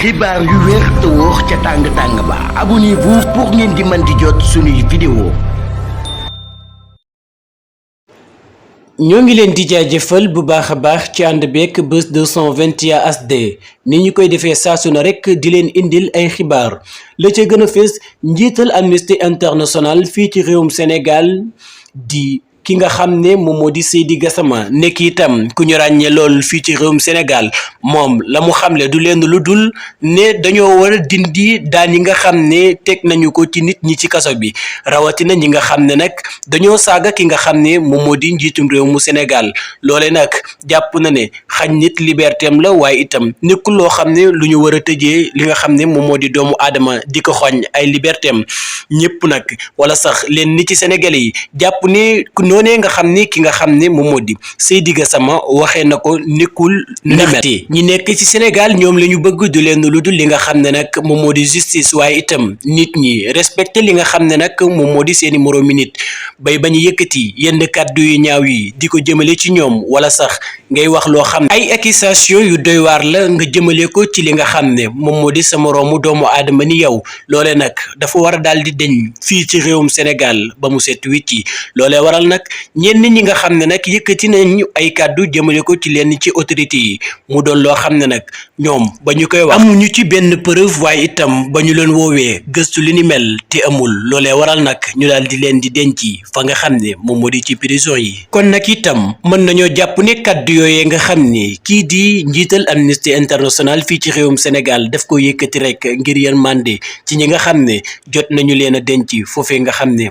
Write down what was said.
xibaar yu wér te wóor ca tàng ba abonnez-vous pour ngeen di mën di jot suñuy vidéo. ñoo ngi leen di jaajëfal bu baax a baax ci ànd beek Buzz 221 HD ni ñu koy defee saasu na rek di leen indil ay xibaar la ca gën a fees njiital Amnesty International fii ci réewum Sénégal di ki nga xam ne moom moo di Seydi Gassama nekk itam ku ñu ràññee lool fii ci réewum Sénégal moom la mu xamle du leen lu dul ne dañoo war a dindi daan yi nga xam ne teg nañu ko ci nit ñi ci kaso bi rawatina ñi nga xam ne nag dañoo saaga ki nga xam ne moom moo di njiitum réew mu Sénégal loole nag jàpp na ne xañ nit libertéem la waaye itam nekkul loo xam ne lu ñu war a tëjee li nga xam ne moom moo di doomu aadama di ko xañ ay libertéem ñëpp nag wala sax leen ni ci Sénégalais yi jàpp ne noonee nga xam ne ki nga xam ne moom moo di Seydi Gassama waxee na ko nekkul ndaxte ñi nekk ci Sénégal ñoom la ñu bëgg du leen lu dul li nga xam ne nag moom moo di justice waaye itam nit ñi respecté li nga xam ne nag moom moo di seeni moroomi nit bay bañu yëkkati yenn kàddu yu ñaaw yi di ko jëmale ci ñoom wala sax ngay wax loo xam ne ay accusation yu doy waar la nga jëmale ko ci li nga xam ne moom moo di sa moroomu doomu aadama ni yow loole nag dafa war a daal di deñ fii ci réewum Sénégal ba mu set wicc loolee waral nag ñenn ñi nga xam ne nag yëkkati nañu ay kàddu jëmale ko ci lenn ci autorité yi mu doon loo xam ne nag ñoom ba ñu koy wax amuñu ci benn preuve waaye itam ba ñu leen woowee gëstu li ni mel te amul loolee waral nag ñu daal di leen di denc fa nga xam ne moom moo di ci prison yi kon nag itam mën nañoo jàpp ne kàddu yooyee nga xam ne kii di njiital Amnesty International fii ci réewum Sénégal daf ko yëkkati rek ngir yërmande ci ñi nga xam ne jot nañu leen a denc foofee nga xam ne